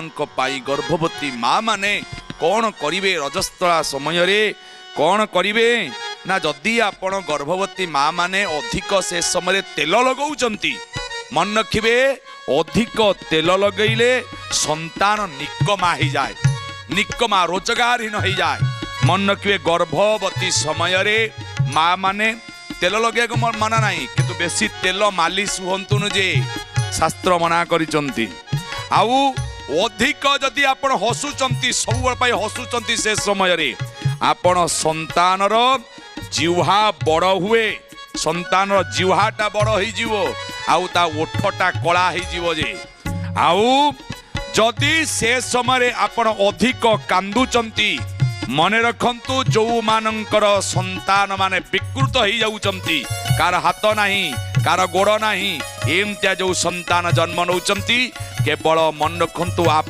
ଙ୍କ ପାଇଁ ଗର୍ଭବତୀ ମା ମାନେ କ'ଣ କରିବେ? ରଜସ୍ଥଳା ସମୟରେ କ'ଣ କରିବେ ନା, ଯଦି ଆପଣ ଗର୍ଭବତୀ ମା ମାନେ ଅଧିକ ସେ ସମୟରେ ତେଲ ଲଗାଉଛନ୍ତି, ମନେ ରଖିବେ, ଅଧିକ ତେଲ ଲଗେଇଲେ ସନ୍ତାନ ନିକମା ହେଇଯାଏ, ନିକମା, ରୋଜଗାରହୀନ ହେଇଯାଏ। ମନେ ରଖିବେ, ଗର୍ଭବତୀ ସମୟରେ ମା ମାନେ ତେଲ ଲଗେଇବାକୁ ମନା ନାହିଁ, କିନ୍ତୁ ବେଶୀ ତେଲ ମାଲିସ ହୁଅନ୍ତୁନି ଯେ, ଶାସ୍ତ୍ର ମନା କରିଛନ୍ତି। ଆଉ ଅଧିକ ଯଦି ଆପଣ ହସୁଛନ୍ତି, ସବୁବେଳେ ପାଇଁ ହସୁଛନ୍ତି, ସେ ସମୟରେ ଆପଣ ସନ୍ତାନର ଜିହ୍ୱା ବଡ଼ ହୁଏ, ସନ୍ତାନର ଜିହ୍ୱାଟା ବଡ଼ ହେଇଯିବ ଆଉ ତା ଓଠଟା କଳା ହେଇଯିବ ଯେ। ଆଉ ଯଦି ସେ ସମୟରେ ଆପଣ ଅଧିକ କାନ୍ଦୁଛନ୍ତି, ମନେ ରଖନ୍ତୁ, ଯୋଉମାନଙ୍କର ସନ୍ତାନ ମାନେ ବିକୃତ ହେଇଯାଉଛନ୍ତି, କାହାର ହାତ ନାହିଁ, କାହାର ଗୋଡ଼ ନାହିଁ, ଏମିତିଆ ଯୋଉ ସନ୍ତାନ ଜନ୍ମ ନେଉଛନ୍ତି, କେବଳ ମନେ ରଖନ୍ତୁ ଆପଣ